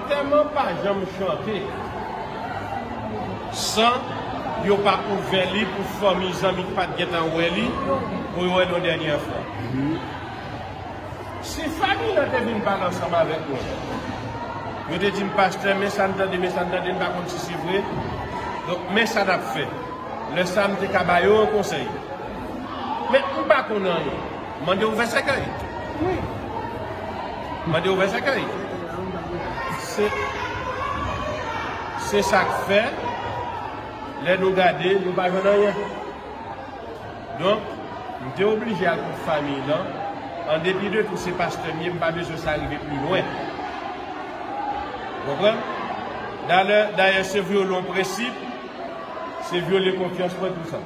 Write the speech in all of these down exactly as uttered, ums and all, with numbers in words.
Antèman pa janm chante san yo pa ouvè li pou fanmi, zanmi ki pa t gentan wè li, pou yo wè l yon dènyè fwa. Si fanmi an te vin pale ansanm avèk mwen, yo te di m, "Pastè, men sa n tande, men sa n tande, n pa konn si se vre. Donk, men sa n ap fè." Lè sa a, m te ka ba yo yon konsèy. Men m pa konn anyen. Mande ouvè sèkèy. Wi. Mande ouvè sèkèy. Se, se sa k fè, lè nou gade, nou pa jwenn anyen. Donk, m te oblije al kot fanmi lan. An depi de tou, se pastè m ye, m pa bezwen sa rive pli lwen. Ou konprann? Dayè, dayè, se vyole yon prensip, se vyole konfyans mwen, tou sa.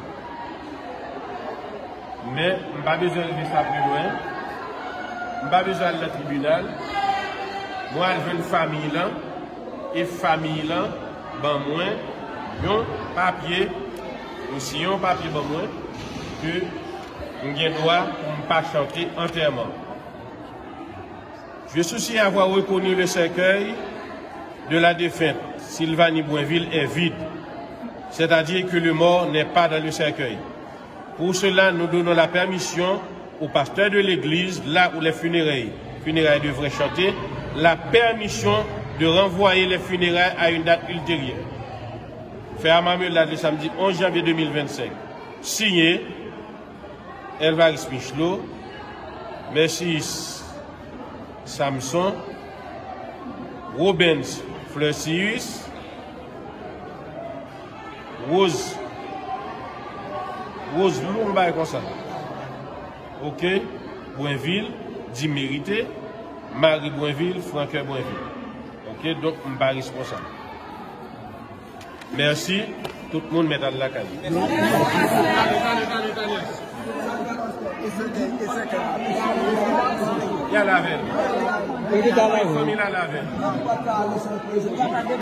Men, m pa bezwen rive sa pi lwen. M pa bezwen al nan tribinal. Mwen al jwenn fanmi lan, e fanmi lan ban mwen yon papye, yo siyen yon papye ban mwen, ke m gen dwa pou m pa chante antèman. Je soutiens avoir reconnu le cercueil de la défunte Sylvanie Boinville est vide, c'est-à-dire que le mort n'est pas dans le cercueil. Pour cela, nous donnons la permission au pasteur de l'église, là où les funérailles, funérailles devraient chanter, la permission de renvoyer les funérailles à une date ultérieure. Fait à Marmelade le samedi onze janvier deux mille vingt-cinq. Signé, Elvaris Michelot, Mercius Samson, Robens Fleurcius, Rose, Rose Lou, yon bagay konsa. Ok, Boinville, di merite, Marie Boinville, Francoeur Boinville. Ok, donk, m pa responsab. Mèsi. Tout moun mèt al lakay yo. Y al avè l. Fanmi l al avè l.